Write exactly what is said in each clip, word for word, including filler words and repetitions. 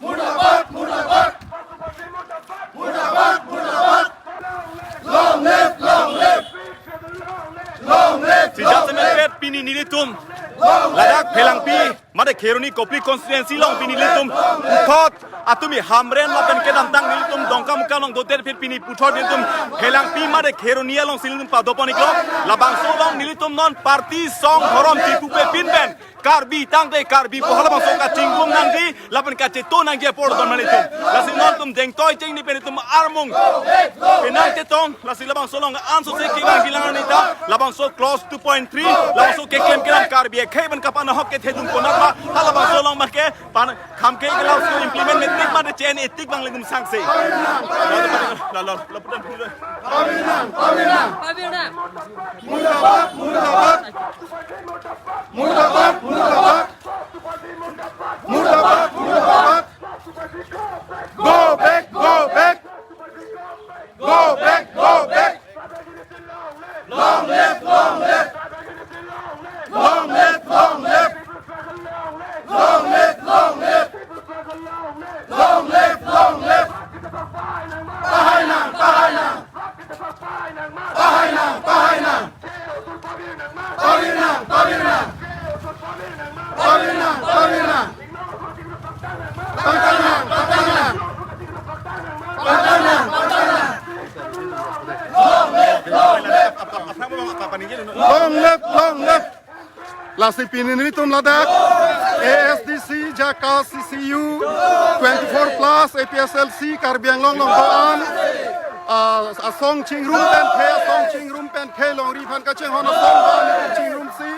Murdabad, murdabad. Murdabad, murdabad. Long live, long live. Long live, long live. Sijat semet pini nelitum ladak Phelangpi mate Kheroni Kopili constituency along pini nelitum puthot atum i Hamren lapen kedamtang nelitum Dongkamukam along dodet aphi pini puthot nelitum Phelangpi mate Kheroni alongsi nelitum padopon iklo. Labangso along nelitum non party song dhorom chipupe pinpen Karbi tangte Karbi pu halabangso kachingrum nangji lapen kacheto nangji apor don malitum. Lasi nontum dengtoi chengni pen itum armung penang chetong, lasi labangso along ansose kevang kilang arni ta labangso clause two point three labangso keklem kelang Karbi akhei pen kapanahok kethedung ponat ma halabangso along ma ke pan kham ke labangso implement metik ma de chen etik bang lengum sangse. La la la la putan pule. Pavirnang, pavirnang. Pavirnang. Murdabad, murdabad. Murdabad, murdabad. Murdabad, murdabad. Go back, go back. Go back, go back. Long live, long live. Long live, long live. Long live, long live. Long live, long live. Pahai nang, pahai nang. Pahai nang, pahai nang. Pavirnang, pavirnang. Pavirnang, pavirnang. Pangkang nang, pangkang nang. Pangkang nang, pangkang nang. Long live, long live. Lasi pini nelitum ladak A S D C, JACAS, C C U, twenty-four plus, A P H L C, Karbi Anglong along doan, ah, asong chingrum pen the, asong chingrum pen the longri aphan kachinghon asong doan nelitum chingrumsi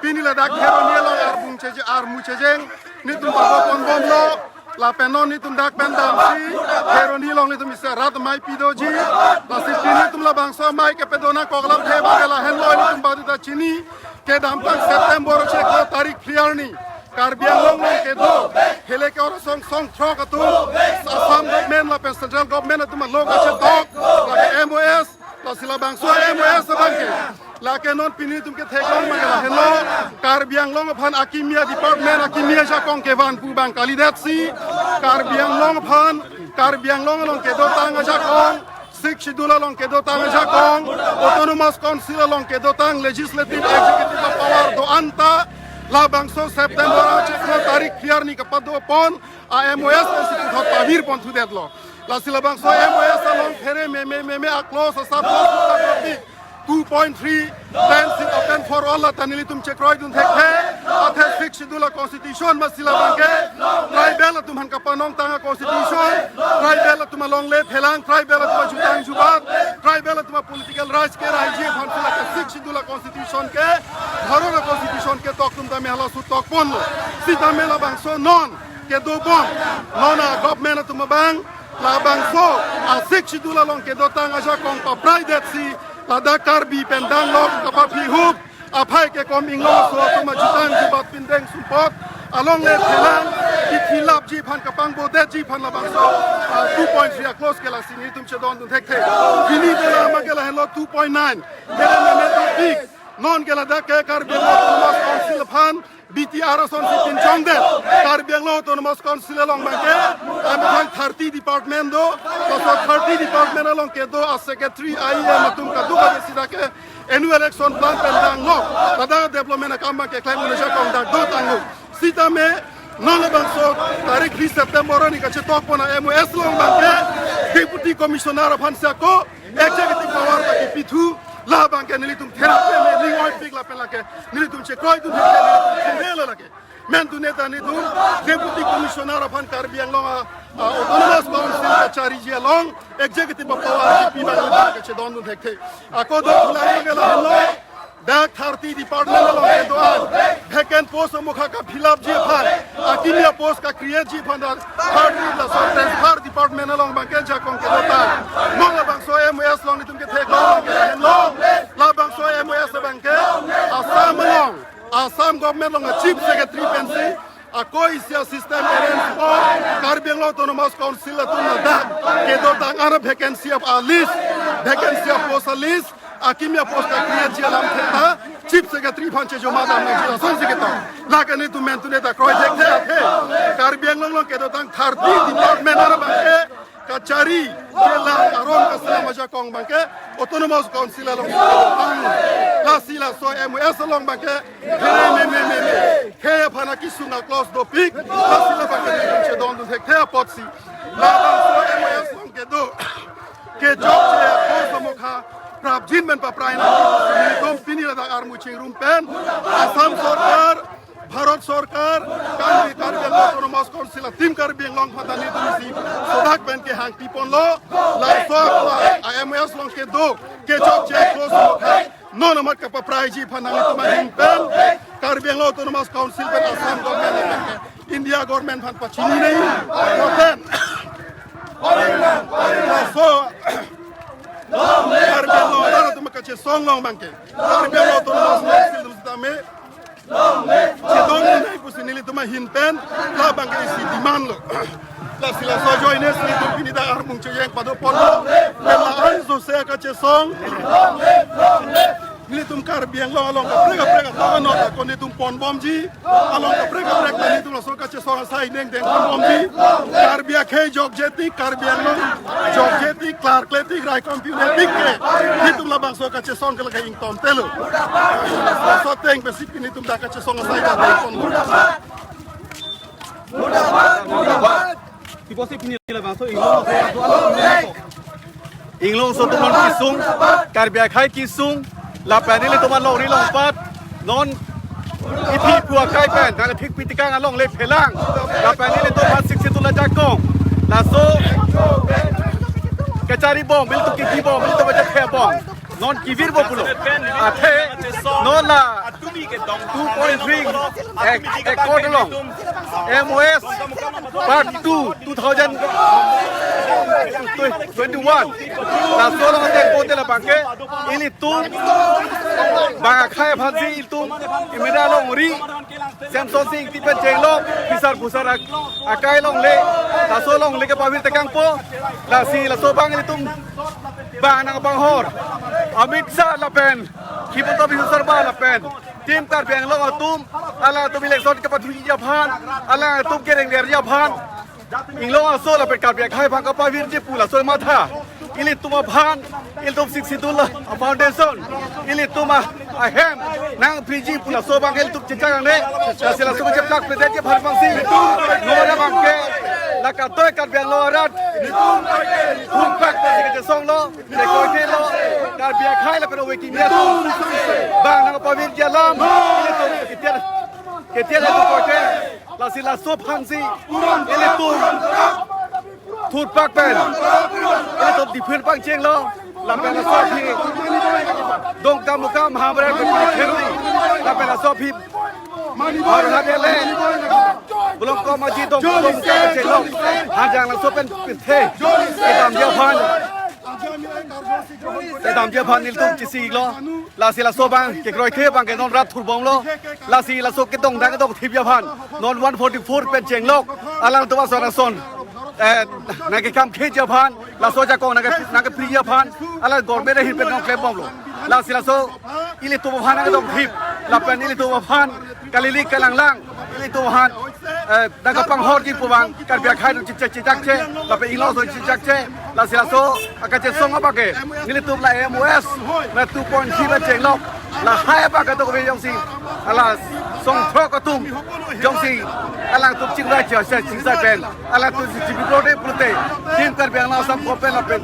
pini ladak Kheroni along arbung cheje, armu chejeng nelitum padopon bomlo. Lapen non nelitum dak pen damsi Kheroni along nelitum isi arat amei pidoji. Lasi pini nelitum labangso amei kepedo nangkok alamthe abang ke lahenlo, nelitum badu ta chini. Kedamtang September chiklo tarik phli arni Karbi Anglong along kedo hele ke orasong song throk atum Assam government lapen central government atum along kachetok lake M O S, lasi labangso M O S abang ke lake non pini nelitum ketheklong abang ke lahenlo, Karbi Anglong aphan akimi adepartment, akimi ajakong kevan pu abang kalidetsi Karbi Anglong aphan, Karbi Anglong along kedotang ajakong, Sixth Schedule along kedotang ajakong, Autonomous Council along kedotang legislative, executive power doan ta labangso September chiklo tarik phli arni kapadopon a M O S alongsi puthot pavirpon thudetlo. Lasi labangso M O S along phere meme meme a-clause, a-sub-clause two point three, ten seat open for all la ta nelitum chekroidun thekthe. Athe Sixth Schedule a-constitution masi labang ke tribal atum aphan kapanongtang a-constitution, tribal atum alongle phelang, tribal atum ajutang jubat, tribal atum a-political rights keraiji aphan si lake Sixth Schedule a-constitution ke Bharat a-constitution ketok atum tame halaso tokponlo. Sitame labangso non kedobom, non a-government atum abang labangso a-Sixth Schedule along kedotang ajakong papraidetsi ladak Karbi pen danglok kapaphihup, aphai kekom inglong aso atum ajutang jubat pindeng sumpot alongle phelang kithilapji aphan kapangbodetji aphan labangso, ah, two point three a-clause ke lasi nelitum chedondun thekthe. Pini dela abang ke lahenlo two point nine. Mere meme topic. Non ke ladak ke Karbi Anglong Autonomous Council aphan B T R asonsi pinchongdet. Karbi Anglong Autonomous Council along abang ke amethang thirty department do. Laso thirty department along kedo a-secretary, I E M atum kadokave sida ke annual action plan pen danglok, ladak development akam abang keklem un ajakong dak dotanglo. Sitame non labangso tarik phli September arni kachetokpon a-M O S along abang ke Deputy Commissioner aphan si ako executive power ta kepithu, labang ke nelitum thera peme ning oipik lapen lake nelitum chekroidun thekthe, nelitum themelo lake. Mentu neta nelitum Deputy Commissioner aphan Karbi Anglong a, a, Autonomous Council kachariji along executive power kepi abang nelitum kechedondun thekthe. Ako do thulang ke lahenlo. Dak thirty department along kedo-an vacant post amokha ka-fill up ji aphan, akimi a-post ka-create ji aphan dak thirty laso transfer department along abang ke jakong kedotang. Non labangso M O S along nelitum ketheklong abang ke lahenlo. Labangso M O S abang ke Assam along, Assam government along a-chief secretary pensi ako isi a-system arrange po, Karbi Anglong Autonomous Council atum ladak kedotang an a-vacancy a-list, vacancy a-post a-list, akimi a-post ka-create ji alamthe ta Chief Secretary aphan chejoma dam nangji, lasonsi ketong. Lake nelitum men tune ta kroi thekthe athe. Karbi Anglong along kedotang thirty department arlo abangke kachari kelang aron kasila ajakong abangke Autonomous Council along kedotang. Lasi laso M O S along abangke phere me me me me. Khei aphan akesung a-clause dopik. Lasi la abangke nelitum chedondun thekthe apotsi, labangso M O S along kedo kechokche a-clause amokha prapjin pen paprai nang. Nelitum pini ladak armu chingrum pen Assam Sorkar, Bharat Sorkar, Karbi, Karbi Anglong Autonomous Council a-team Karbi Anglong aphan ta nelitum isi sodak pen kehang piponlo. Laso a-M O S along kedo kechokche a-clause amokha non amat kapapraiji aphan nanglitum ahin pen Karbi Anglong Autonomous Council pen Assam government, India government aphan pachini nangji. Lapen laso Karbi Anglong arat atum kachesong along abangke, Karbi Anglong Autonomous Council atum sitame chedondun nangji pusi nelitum ahin pen labangke isi demand lo. Lasi laso ajoine si nelitum pini dak armu chejeng padoponlo. Lapen la-an jose kachesong nelitum Karbi Anglong along kaprek kaprek ato anot ako nelitum ponbomji. Along kaprek kaprek ta nelitum laso kachesong asai dengdeng ponbomji. Karbi akhei jokje tik, Karbi Anglong jokje tik, klarkle tik, raikom pi-un-e tik ke nelitum labangso kachesong ke lake ingtontelo. Laso ateng pensi pini nelitum dak kachesong asai dengdeng ponbom. Tipo si pini labangso Inglong aso aso aso. Inglong aso atum kesung, Karbi akhei kesung, lapen nelitum alongri longpat, non iphi pu akai pen nangthik pitikang alongle phelang, lapen nelitum aphan sixty-two ajakong, laso kachari bom, nelitum kiki bom, nelitum ajakhe bom. Non kevir bom pulo. Athe non la two point three ac-, accord along M O S part two, two thousand twenty-one. Laso along ate kote labangke ilitum bang akhei aphansi ilitum imeda alongri Semson Sing Ingti pen chenglok, pisar pusar ak-, akai alongle, laso alongle kepavir tekangpo. Lasi laso abang ilitum bang nangpanghor Amit Shah lapen Himanta Biswa Sarma lapen Team Karbi Anglong atum, alangtum election kepathunji aphan, alangtum kerengderji aphan, Inglong aso lapen Karbi akhei aphan kapavirji pu laso matha ilitum aphan, ilitum sixty-two la foundation, ilitum a-, ahem nangphriji pu laso abang ilitum chechak nangne. Lasi laso cheplak pedetji aphan abangsi non abangke la katoi Karbi Anglong arat thumpak pensi kachesonglo, rekoitelo, Karbi akhei lapen ove kimi atum bang nangpavirji alam ilitum ketia ketia ilitum koite. Lasi laso aphansi ilitum thurpak pen ilitum different pangchenglo. Lapen laso aphi Dongkamukam Hamren pen kherui, lapen laso aphi Harhadele Block Committee Dong Dongkamukam chenglok, hajang laso pen pirthe kedamji aphan, kedamji aphan ilitum chesik lo. Lasi laso abang kekroikre abangke non rat thurbomlo. Lasi laso kedongdang kedongthipji aphan non one forty-four pen chenglok, alangtum asor ason, eh, nangkekam khiji aphan, laso ajakong nangke, nangkephriji aphan alang government ahin pen nangklembomlo. Lasi laso ilitum aphan nangkedongthip lapen ilitum aphan kalili kalanglang, ilitum aphan, eh, nangkapanghorji pu abang Karbi akhei atum chechak chechakche, lapen Inglong aso chechakche. Lasi laso akachesong abangke nelitum la M O S la two point three la chenglok, lahai abangke tokve jongsi ala songthrok atum jongsi alangtum chingvai chingvai pen alangtum si chibi dode pulote, Team Karbi Anglong Assam Government lapen,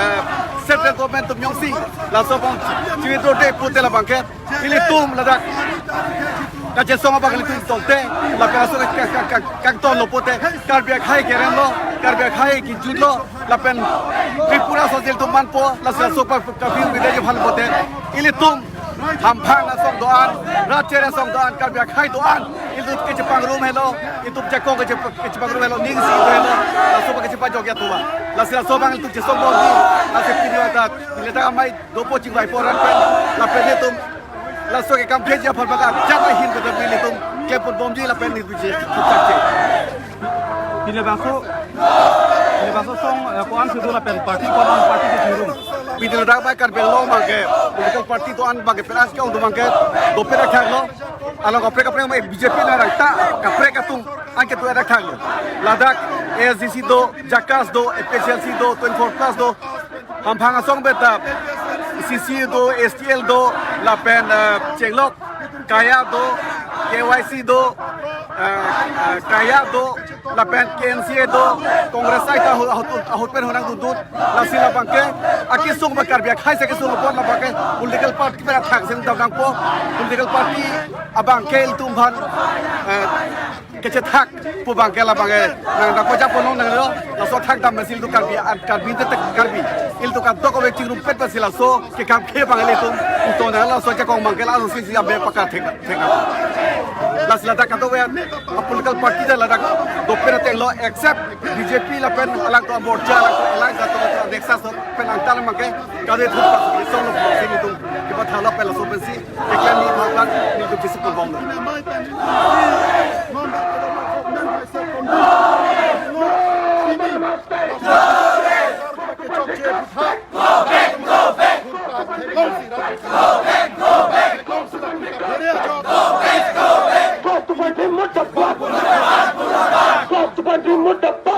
eh, Central Government atum jongsi laso abang chibi dode pulote labangke ilitum ladak kachesong abang ilitum tongte, lapen laso ka, ka, ka, kangtonlo pulote Karbi akhei keremlo, Karbi akhei kejutlo, lapen Tripura aso jil atum manpo, laso aso pa kapir bidai aphan pulote ilitum hamphang asong do-an, rat chere asong do-an, Karbi akhei do-an, ilitum kechepangrum helo, ilitum jakong keche-, kechepangrum helo, ning isi do helo, laso pa kechepajok ya tuwa. Lasi laso abang ilitum chesongbomji, lasi pini ladak, pini ladak amei dopo chingvaipo arat pen, lapen ilitum laso kekam khiji aphan baka jat ahin kata ilitum keputbomji lapen ilitum chechakche. Pini labangso, pini labangso song, eh, ko-an si do lapen party ko-an party si chirum. Pini ladak bai Karbi Anglong abangke Political party do-an abangke pen-an ke ong do abangke dopet athak lo. Along kaprek kaprek ma B J P nang rang ta kaprek atum anke do athak lo. Ladak A S D C do, JACAS do, A P H L C do, twenty-four plus do. Hamphang asong beta C C do, S T L do, lapen eh, Chenglok Kaya do, K Y C do, eh, eh, Kaya do, lapen K N C A do, Congress ai ta ahut, ahut, ahut pen honang dudut, lasi labangke akesung ba Karbi akhei si akesung apot labangke political party pen athak si damdampo, political party abangke ilitum aphan eh, kechethak pu abangke labangke nang dak pajak ponong nang lo, laso thak dam si ilitum Karbi an Karbi te tek Karbi ilitum kadokave chingrumpet pensi laso kekam ke abang ilitum uton nang laso jakong abangke laso si si abe pakar thek thek. Lasi ladak kadokave a political party ta ladak dopet ateng lo except B J P lapen alangtum amorcha alangtum alangtum nexus pen angtal abangke kade thuk pas solo si ilitum kiba thala pen laso pensi keklem ni bhagwan ni tu bisi pon bom lo. Go to my people, motherfucker! Go to my people, motherfucker!